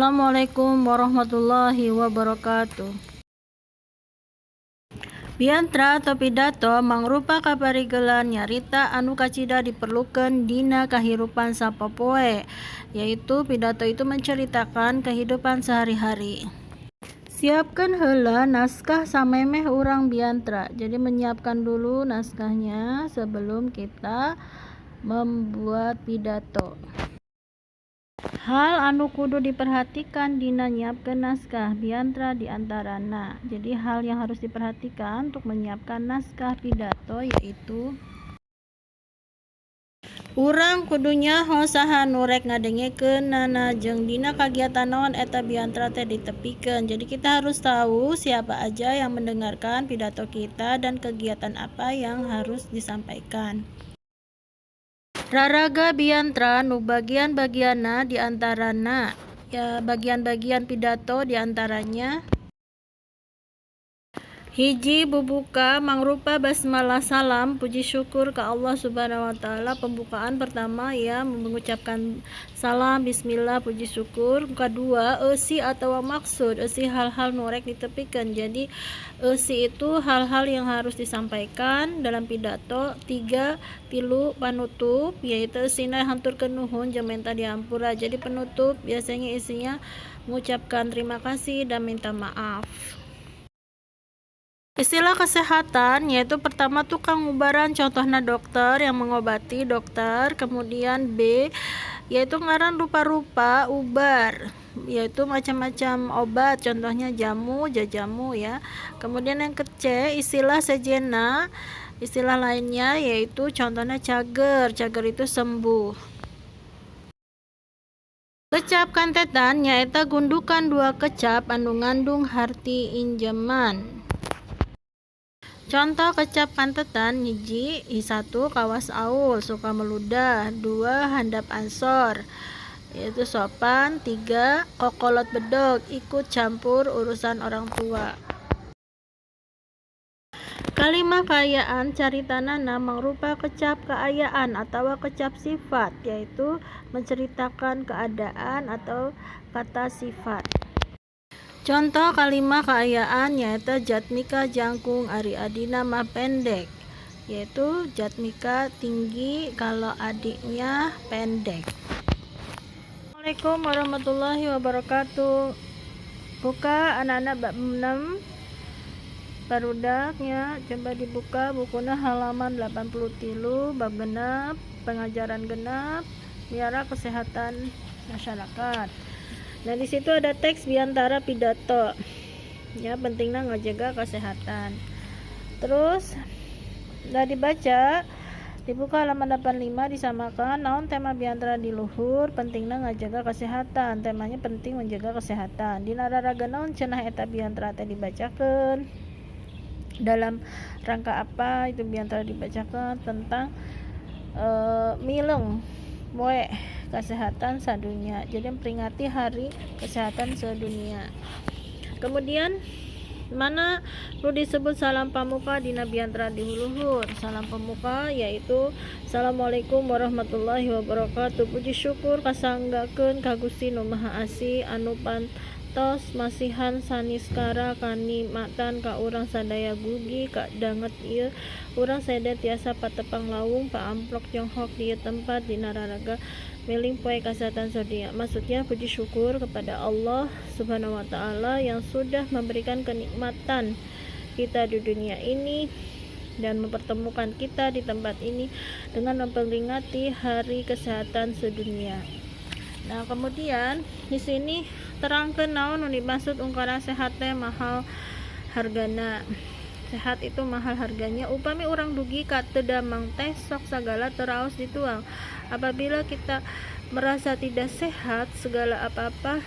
Assalamualaikum warahmatullahi wabarakatuh. Biantra atau pidato mangrupa kaparigelan nyarita anu kacida diperlukeun dina kahirupan sapopoe, yaitu pidato itu menceritakan kehidupan sehari-hari. Siapkeun heula naskah samemeh urang biantra. Jadi, menyiapkan dulu naskahnya sebelum kita membuat pidato. Hal anu kudu diperhatikan dina nyiapkeun naskah biantra diantarana. Jadi, hal yang harus diperhatikan untuk menyiapkan naskah pidato yaitu urang kudu nyaho saha nu rek ngadengekeunana jeung dina kagiatan naon eta biantra teh ditepikeun. Jadi, kita harus tahu siapa aja yang mendengarkan pidato kita dan kegiatan apa yang harus disampaikan. Raraga biantra nu bagian-bagianna diantarana, ya, bagian-bagian pidato diantaranya: 1, bubuka mangrupa basmalah, salam, puji syukur ka Allah Subhanahu wa Ta'ala. Pembukaan pertama ya, mengucapkan salam, bismillah, puji syukur. Kedua, eusi atau maksud, eusi hal-hal nu rek ditepikeun. Jadi, eusi itu hal-hal yang harus disampaikan dalam pidato. 3, 3, panutup, yaitu eusina haturkeun nuhun jeung minta dihampura. Jadi, penutup biasanya isinya mengucapkan terima kasih dan minta maaf. Istilah kesehatan yaitu pertama, tukang ubaran, contohnya dokter yang mengobati, dokter. Kemudian B, yaitu ngaran rupa-rupa ubar, yaitu macam-macam obat, contohnya jamu, jajamu ya. Kemudian yang ke C, istilah sejenna, istilah lainnya, yaitu contohnya cager. Cager itu sembuh. Kecap kantetan nyaeta gundukan dua kecap anu ngandung harti injeman. Contoh kecap kantetan: 1, 1, kawas aul, suka meludah. 2, handap asor, yaitu sopan. 3, kokolot bedog, ikut campur urusan orang tua. Kalimah kaayaan caritanana mangrupa kecap kaayaan atawa kecap sifat, yaitu menceritakan keadaan atau kata sifat. Contoh kalimah kaayaan nyaeta Jatmika jangkung ari adina mah pendek, yaitu Jatmika tinggi kalau adiknya pendek. Assalamualaikum warahmatullahi wabarakatuh. Buka, anak-anak, bab 6, barudaknya. Coba dibuka bukuna halaman 83, bab 6, pengajaran 6, miara kesehatan masyarakat. Nah, di situ ada teks biantara pidato. Ya, pentingnya ngejaga kesehatan. Terus udah dibaca, dibuka halaman 85, disamakan naon tema biantara di luhur. Pentingnya ngajaga kesehatan, temanya penting menjaga kesehatan. Dina raraga naon cenah eta biantara teh dibacakeun? Dalam rangka apa itu biantara dibacakan? Tentang mileng poe kesehatan sadunia, jadi memperingati Hari Kesehatan Sedunia. Kemudian, mana nu disebut salam pamuka dina biantara di luhur? Salam pamuka yaitu "Assalamualaikum warahmatullahi wabarakatuh. Puji syukur kasanggakeun ka Gusti Nu Maha Asih anu parantos masihan saniskara kanikmatan ka urang sadaya dugi ka danget ieu urang sadaya tiasa patepang lawung paamprok jonghok di ieu tempat dina raraga Mieling Poe Kesehatan Sedunia." Maksudnya, puji syukur kepada Allah Subhanahu wa Ta'ala yang sudah memberikan kenikmatan kita di dunia ini dan mempertemukan kita di tempat ini dengan memperingati Hari Kesehatan Sedunia. Nah, kemudian di sini terangkan naon nu dimaksud ungkaran sehat teh mahal hargana. Sehat itu mahal harganya. Upami urang dugi ka teu damang teh sok sagala teu raos dituang. Apabila kita merasa tidak sehat, segala apa-apa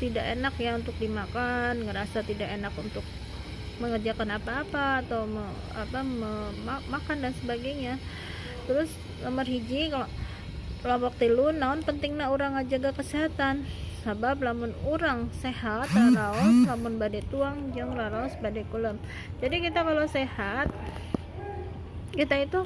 tidak enak ya untuk dimakan, ngerasa tidak enak untuk mengerjakan apa-apa atau apa, makan dan sebagainya. Terus nomor 1, kalau kelompok 3, naon pentingna urang ngajaga kesehatan? Sabab lamun urang sehat, raraos lamun bade tuang jeung raraos bade kulem. Jadi, kita kalau sehat Kita itu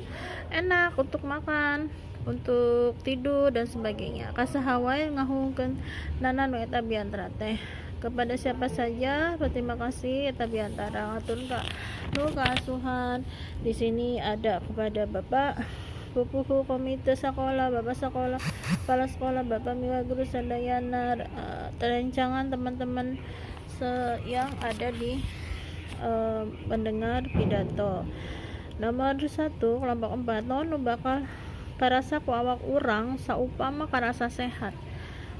enak untuk makan, untuk tidur, dan sebagainya. Ka saha wae ngahungkeun nu eta biantara teh. Kepada siapa saja berterima kasih eta biantara ngatur ka nu kaasuhan. Di sini ada kepada Bapak Pupuhu komite sekolah, Bapak sekolah, kepala sekolah, Bapak miwah guru sadayana, rerencangan teman-teman yang ada di mendengar pidato. Nomor 1, kelompok 4, naon nu bakal karasa ku awak urang saupama karasa sehat?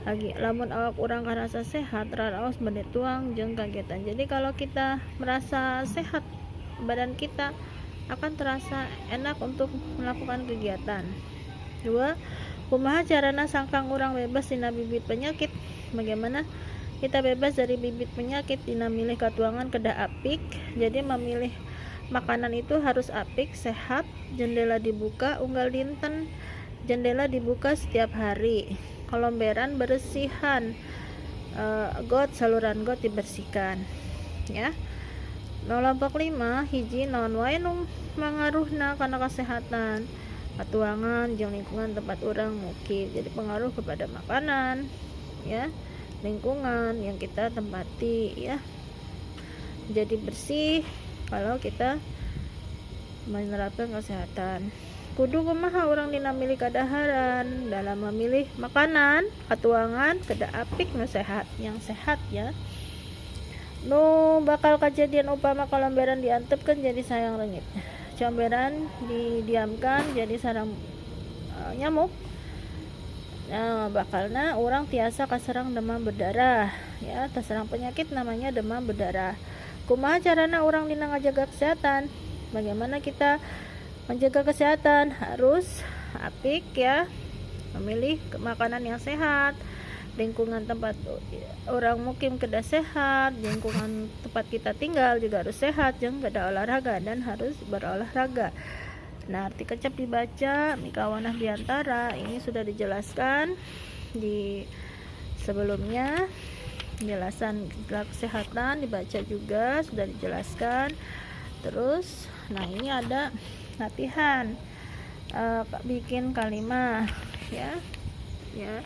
Lagi lamun awak urang karasa sehat, raraos bade tuang jeung kagiatan. Jadi kalau kita merasa sehat, badan kita akan terasa enak untuk melakukan kegiatan. Dua, kumaha carana sangkang urang bebas tina bibit penyakit? Bagaimana kita bebas dari bibit penyakit? Dina milih katuangan kedah apik. Jadi memilih makanan itu harus apik, sehat. Jendela dibuka unggal dinten, jendela dibuka setiap hari. Kolomberan bersihan, got, saluran got dibersihkan ya. Kelompok 5, hiji, naon wae nu mangaruhna kana kesehatan? Katuangan jeung lingkungan tempat urang mukim. Jadi pengaruh kepada makanan ya, lingkungan yang kita tempati ya. Jadi bersih kalau kita menerapkan kesehatan. Kudu kumaha urang dina milih kadaharan? Dalam memilih makanan, katuangan kedah apik, nu sehat, yang sehat ya. Nu bakal kejadian upama kolomberan diantepkeun jadi sarang reungit? Comberan didiamkan jadi sarang nyamuk. Nah, bakalna urang tiasa kaserang demam berdarah ya, terserang penyakit namanya demam berdarah. Kumaha carana urang dina ngajaga kesehatan? Bagaimana kita menjaga kesehatan? Harus apik ya, memilih makanan yang sehat, lingkungan tempat urang mukim kedah sehat, lingkungan tempat kita tinggal juga harus sehat, jeung kedah olahraga dan harus berolahraga. Nah, arti kecap dibaca mikawanah biantara ini sudah dijelaskan di sebelumnya. Penjelasan kesehatan dibaca juga sudah dijelaskan. Terus, nah, ini ada latihan bikin kalimat ya. Ya,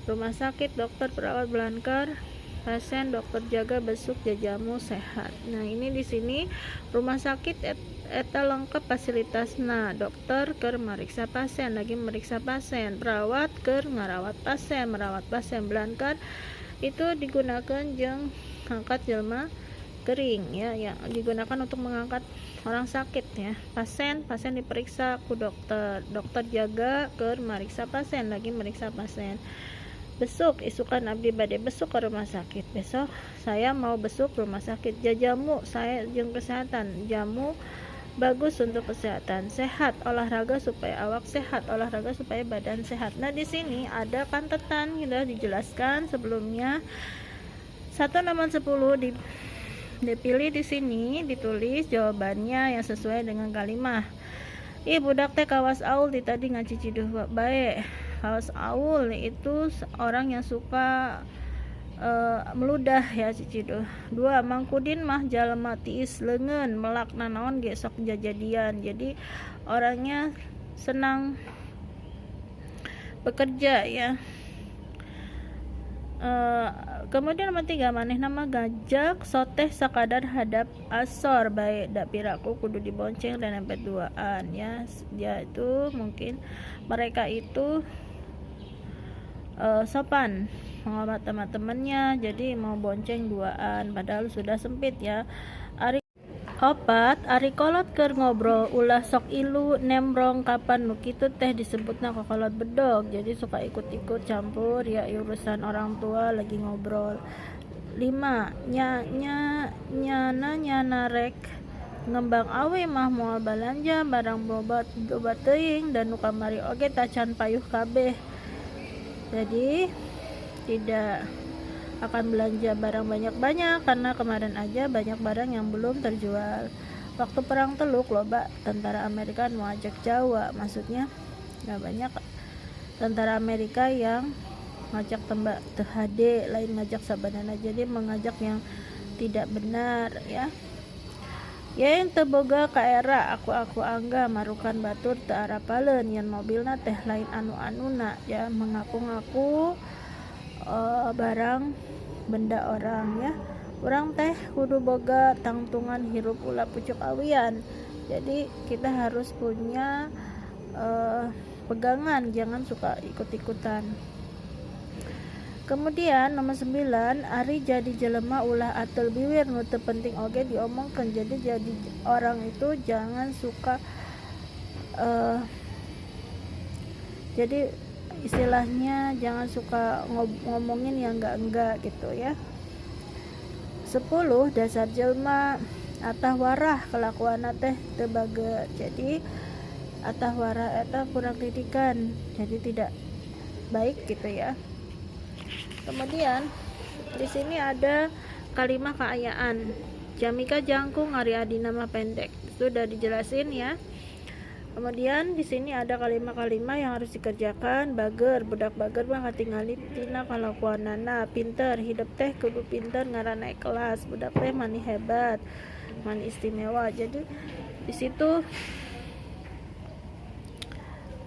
rumah sakit, dokter, perawat, belanker, pasien, dokter jaga, besuk, jajamu, sehat. Nah, ini di sini rumah sakit eta lengkap fasilitasna. Dokter keur meriksa pasien, lagi meriksa pasien, perawat keur ngarawat pasien, merawat pasien, belanker itu digunakan jang angkat jelma kering ya, yang digunakan untuk mengangkat orang sakit ya. Pasien, pasien diperiksa ku dokter, dokter jaga keur meriksa pasien, lagi meriksa pasien. Besuk, isukan abdi bade besuk ke rumah sakit, besok saya mau besuk rumah sakit. Jajamu saya jeung kesehatan, jamu bagus untuk kesehatan. Sehat, olahraga supaya awak sehat, olahraga supaya badan sehat. Nah, di sini ada kantetan, sudah dijelaskan sebelumnya. 1 nomor 10 dipilih di sini, ditulis jawabannya yang sesuai dengan kalimah. Ih, budak teh kawas aul di tadi ngaciciduh bae. Kawas aul itu orang yang suka meludah ya, ciciduh. Dua, Mangkudin mah jalma tiis leungeun, melak nanaon ge sok jajadian. Jadi orangnya senang bekerja ya. Kemudian nomor 3, manehna mah ngajak soteh sakadar hadap asor bae, da piraku kudu dibonceng dan nempet duaan ya. Dia itu mungkin mereka itu sopan sama teman-temannya, jadi mau bonceng duaan padahal sudah sempit ya. Ari opat, ari kolot keur ngobrol ulah sok ilu nembrong, kapan nu kitu teh disebutna kokolot bedog. Jadi suka ikut-ikut campur ya urusan orang tua lagi ngobrol. Lima, nya nya nyana nyana rek ngembang awe mah moal balanja barang loba loba teuing dan nu kamari oge tacan payuh kabeh. Jadi tidak akan belanja barang banyak-banyak karena kemarin aja banyak barang yang belum terjual. Waktu perang Teluk loba tentara Amerika mau ajak Jawa, maksudnya nggak banyak tentara Amerika yang ngajak tembak teu hade, lain ngajak sabanana, jadi mengajak yang tidak benar ya. Yeng teu boga kaera aku-aku angga marukan batur teu arapaleun yen mobilna teh lain anu-anuna ya, mengaku-ngaku barang benda orang ya. Urang teh kudu boga tangtungan hirup ulah pucuk awian. Jadi kita harus punya pegangan, jangan suka ikut-ikutan. Kemudian nomor 9, ari jadi jelema ulah atel biwir nu teu penting oge diomongkeun. Jadi orang itu jangan suka jadi istilahnya jangan suka ngomongin yang enggak-enggak gitu ya. 10, dasar jelema atah warah kelakuanna teh teu bager. Jadi atah warah eta kurang didikan, jadi tidak baik gitu ya. Kemudian di sini ada kalimah kaayaan. Jamika jangkung ari adina mah pendek. Sudah dijelasin ya. Kemudian di sini ada kalimat-kalimat yang harus dikerjakan. Bager, budak bager mah katingali tina kalakuanana, pinter, hidup teh kudu pinter ngaran naik kelas, budak teh mani hebat, mani istimewa. Jadi di situ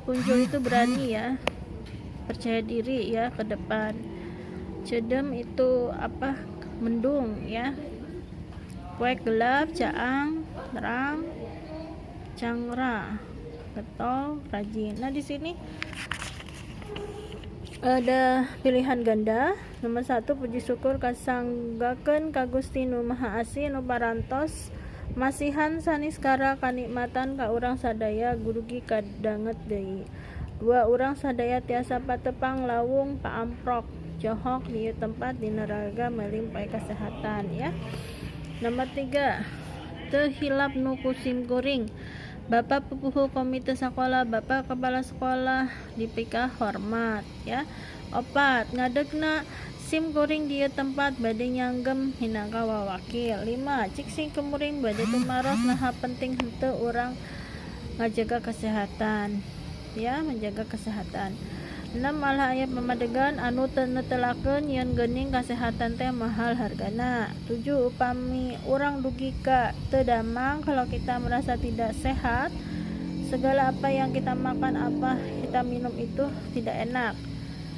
punjul itu berani ya, percaya diri ya ke depan. Cedem itu apa? Mendung ya. Poek gelap, caang, terang, cangra, getol, rajin. Nah, di sini ada pilihan ganda. Nomor 1, puji syukur kasanggakeun ka Gusti Nu Maha Asih nu parantos masihan saniskara kanikmatan ka urang sadaya dugi ka danget deui. 2, urang sadaya tiasa patepang lawung paamprok johok di tempat dina raga melimpai kesehatan ya. Nomor 3, teu hilap nu ku simkuring Bapak pupuhu komite sekolah, Bapak kepala sekolah dipika hormat ya. 4, ngadegna sim kuring di tempat bade nyanggem minangka wawakil. 5, cik sim kuring bade tumaros naha penting henteu urang ngajaga kesehatan ya, menjaga kesehatan. 6, malah aya pamadegan anu teu netelakeun yen geuning kasehatan teh mahal hargana. 7, upami urang dugi ka teu damang, kalau kita merasa tidak sehat, segala apa yang kita makan, apa kita minum itu tidak enak.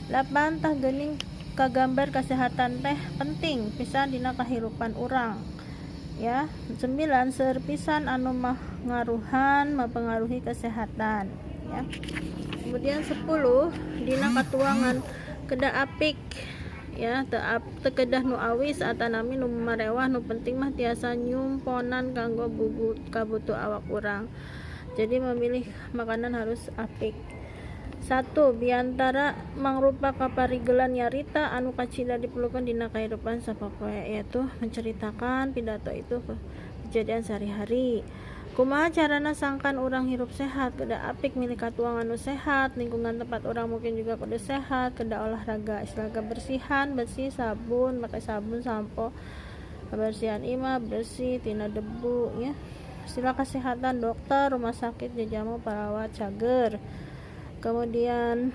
8, tah geuning kagambar kesehatan teh penting pisan dina kahirupan urang ya. 9, seueur pisan anu mangaruhan mempengaruhi kesehatan ya. Kemudian 10, dina katuangan kedah apik ya, teu kedah nu awis atanami nu marewah, nu penting mah tiasa nyumponan kanggo kabutuh awak urang. Jadi memilih makanan harus apik. 1, biantara mangrupa kaparigelan nyarita anu kacida diperlukan dina kahirupan sapopoe, yaitu menceritakan pidato itu kejadian sehari-hari. Kumaha carana sangkan urang hirup sehat? Kedah apik milih katuangan nu sehat, lingkungan tempat urang mungkin juga kudu sehat, kedah olahraga, istilah kebersihan, bersih sabun, pakai sabun, sampo, kebersihan imah, bersih tina debu ya. Istilah kesehatan dokter, rumah sakit, jajamu, perawat, cager. Kemudian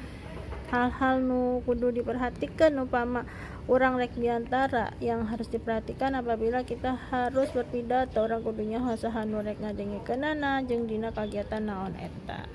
hal-hal nu kudu diperhatikan upama urang rek biantara, yang harus diperhatikan apabila kita harus berpidato, urang kudu nyaho saha nu rek ngadengikeunana jeung dina kagiatan naon eta.